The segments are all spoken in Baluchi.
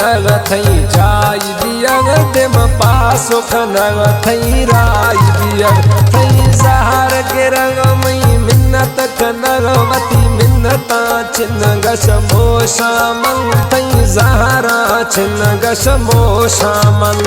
تئی جائی دیگ، دیم پاسو کنگ، تئی رائی دیگ، تئی زہر گرگ، مئی منت کنگ، وتی منتاں چن گشموشاں من، تئی زہراں چن گشموشاں من۔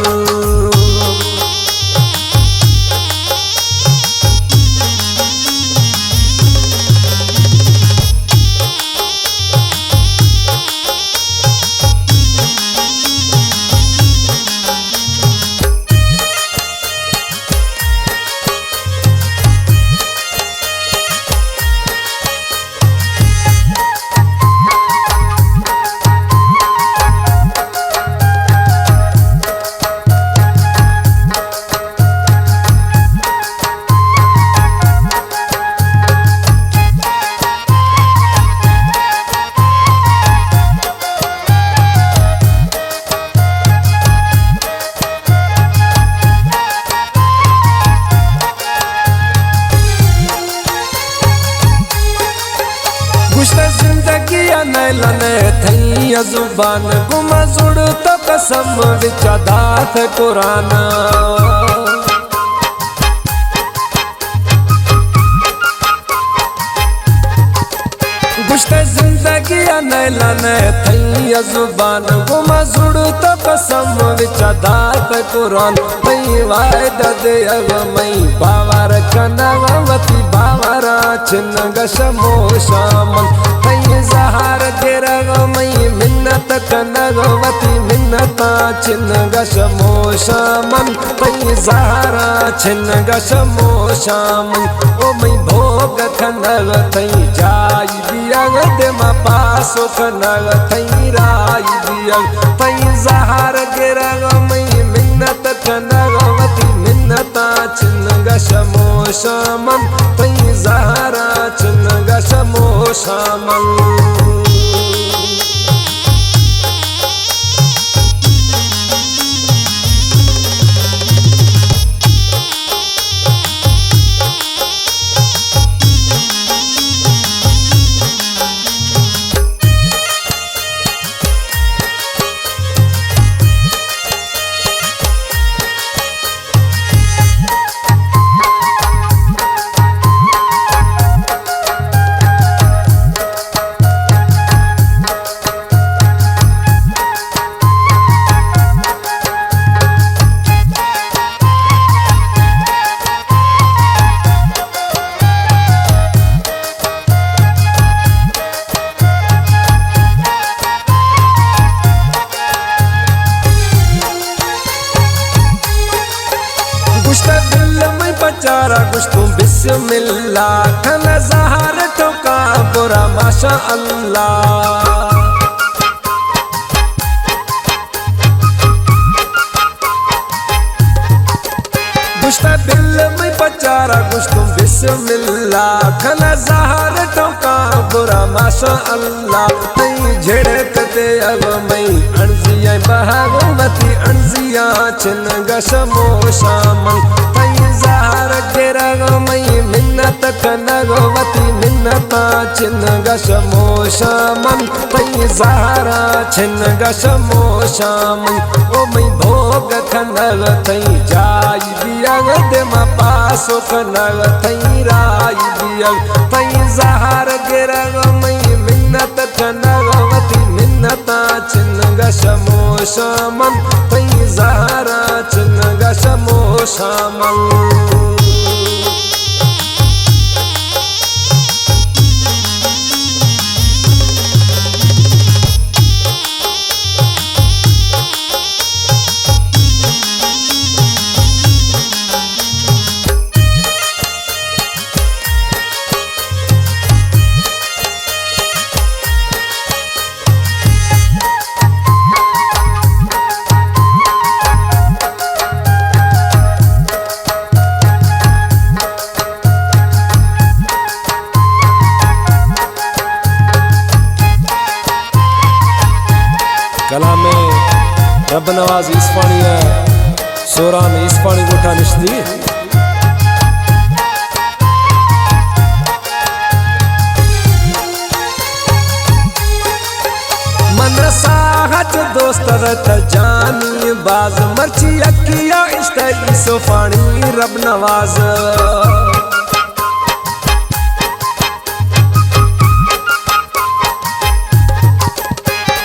گوشتہ زندگی ء نیلن ء تئی زبان، گم زڑ تو قسم وچ دات قرآن۔ گوشتہ زندگی ء نیلن ء تئی زبان، گم زڑ تو قسم وچ دات قرآن۔ تئی وعدہ دیگ مئی باور کنگ، وتی باوراں چن گشموشاں من۔ تئی زہر گرگ مئی منت کنگ، وتی منتاں چن گشموشاں من۔ تئی زہراں چن گشموشاں من۔ او مئی بھوگ کنگ تئی جائی دیگ، دیم پاسو کنگ تئی رائی دیگ۔ تئی زہر گرگ مئی منت کنگ، وتی منتاں چن گشموشاں من۔ تئی زہراں چن گشموشاں من۔ گوشتہ دل مئی پچارا گوشتوں بسم اللہ، کھن زہر ٹوکا برا ماشاء اللہ۔ گوشتہ دل مئی پچارا گوشتوں بسم اللہ، کھن زہر ٹوکا برا ماشاء اللہ۔ تئی جھڑک دیگ مئی اڑزیاں بہگ، وتی اڑزیاں چن گشموشاں من۔ تئی زہر گرگ مئی منت کنگ، وتی منتاں چن گشموشاں من۔ تئی زہراں چن گشموشاں من۔ او مئی بھوگ کنگ تئی جائی دیگ، دیم پاسو کنگ تئی رائی دیگ۔ تئی زہر گرگ مئی منت کنگ، وتی منتاں چن گشموشاں من۔ تئی زہراں چن گشموشاں من۔ کلام رب نواز ایسپانی ء سوران ایسپانی گوٹا نشتی۔ من ساہ چو دوست رت جانی باز، مرچی یکیا اشتہ ای سوفانی رب نواز۔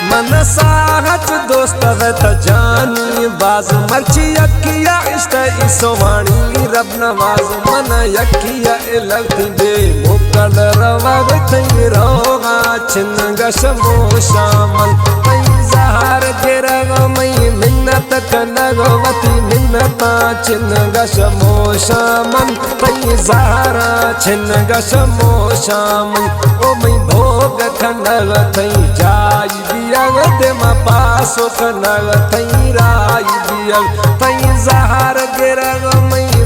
من ساہت دوست رت جانی باز، مرچی یکیا اشتہ ای سوفانی رب نواز۔ من یکیا لگتی بے مکل روگ تئی روغا چنگش موشامل، تئی زہر گرگ مئی منت کنگ وتی منتا چنگش موشامل، تئی زہرا چنگش موشامل، او مئی بھوگ کنگ تئی جائی بیگ دم پاسو کنگ تئی رائی بیگ، تئی زہر گرگ مئی